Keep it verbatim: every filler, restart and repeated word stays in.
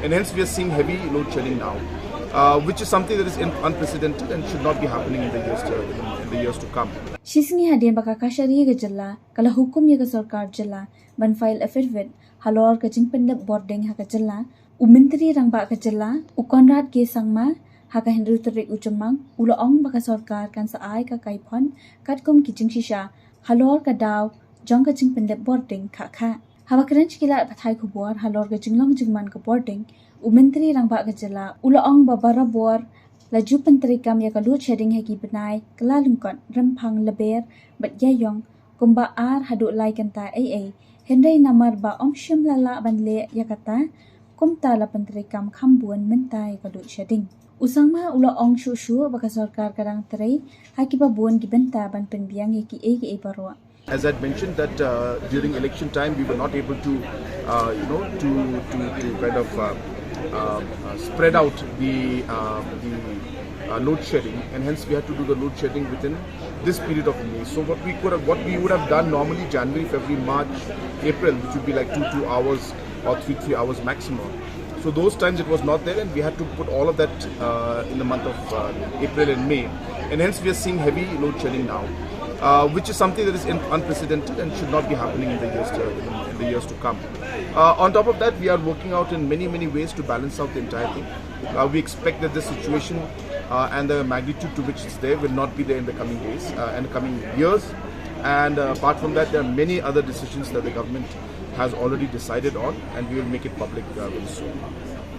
And hence we are seeing heavy load shedding now, uh, which is something that is in- unprecedented and should not be happening in the years to, in the years to come. Shisngi hadien ba ka kashari ka jylla ka la hukum ïa ka sorkar jylla ban file affidavit halor ka jingpyndep bording ha ka jylla, u Myntri Rangbah ka jylla u Conrad K Sangma ha ka hynriew tarik u Jymmang u la ong ba ka sorkar kan sa ai ka kaiphod katkum ki jingshisha halor ka daw jong ka jingpyndep bording khah khah. Haba kren sha ki lad pathai khubor halor ka jinglong jingman ka bording, u Myntri Rangbah ka jylla u la ong ba barabor la ju pyntreikam ïa ka load shedding ha ki bnai Kyllalyngkot, Rymphang, Lber bad Ïaïong kumba ar haduh lai kynta ei ei, hynrei namar ba ym shym la lah ban leh ïa kata, kumta la pyntreikam kham bun mynta ïa ka load shedding. U Sangma u la ong shuh shuh ba ka sorkar ka dang trei ha kiba bun ki bynta ban pynbiang ïa kiei kiei baroh. As I'd mentioned that uh, during election time we were not able to, uh, you know, to to to kind of uh, uh, uh, spread out the uh, the uh, load shedding, and hence we had to do the load shedding within this period of May. So what we could have, what we would have done normally January, February, March, April, which would be like two two hours or three three hours maximum. So those times it was not there, and we had to put all of that uh, in the month of uh, April and May, and hence we are seeing heavy load shedding now, uh, which is something that is in- unprecedented and should not be happening in the years to, in the years to come. Uh, on top of that, we are working out in many many ways to balance out the entire thing. Uh, we expect that this situation uh, and the magnitude to which it's there will not be there in the coming days uh, and coming years. And uh, apart from that, there are many other decisions that the government has already decided on, and we will make it public uh, very soon.